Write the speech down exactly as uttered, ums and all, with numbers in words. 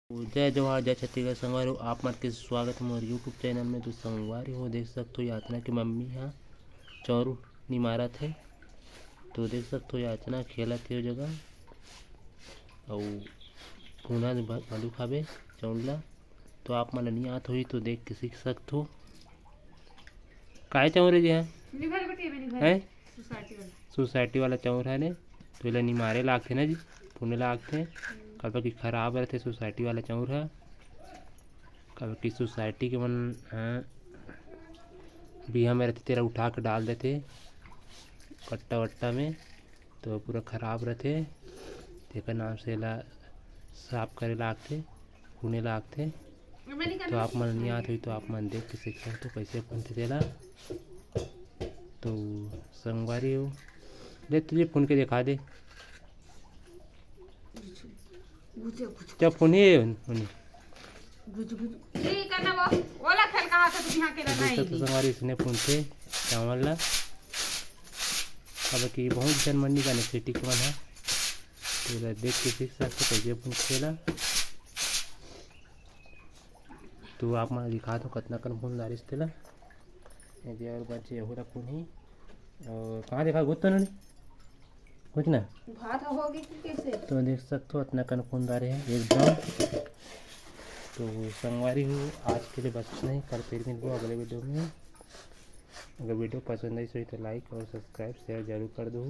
तो जय जोहार, जय छत्तीसगढ़ संगवारी हो, आप मन के स्वागत हे मोर YouTube चैनल में। तो संगवारी हो, देख सकथो याचना के मम्मी ह चाउर निमारत हे। तो देख सकथो याचना खेलत हे ओ जगह, अउ फूना भ-, आलू खाबे चाउर ला। तो आप मन ल नइ आत होही तो देख के सीख सकथो। काय चाउर हे जी ह? निभर बेटी, अभी निभर। हैं? सोसाइटी वाला। सोसाइटी वाला चाउर हे ने, तो एला निमारे लागथे ना जी, फूने लागथे। काबर कि खराब रथे सोसाइटी वाला चाउर ह। काबर कि सोसाइटी के मन, हाँ, बिहा में रथे, तेला उठा के डाल देथे कट्टा वट्टा में, तो पूरा खराब रथे। तेकर नाम से एला साफ करे लागथे, फूने लागथे। तो आप मन नइ आत होही तो आप मन देख के सीख सकथो कइसे फूनथे तेला। तो संगवारी हो, ले तुझे फून के दिखा दे। जब फूनी, फूनी। गुज गुज। ठीक है ना वो, ओला खेल कहाँ से तुझे यहाँ के रहना देख सकथो ही नहीं। संगवारी, इसने फूनथे चावल ला। अब कि बहुत झन मन नइ जाने खेती के मन ह, तो एला देख के सीख सकथो कइसे फूनथे तेला। तो आप मन दिखा दो कतना कन फून डारिस तेला। ये दे और बचे यहू ला फून ही। और कहाँ देखा गुत तो नहीं? कुछ ना। भात होगे कि कैसे? तो देख सकथो अतना कन फून डारे हे एकदम। तो संगवारी हो, आज के लिए बस इतना ही। कल फिर मिलबो अगले वीडियो में। अगर वीडियो पसंद आई तो लाइक और सब्सक्राइब शेयर जरूर कर दो।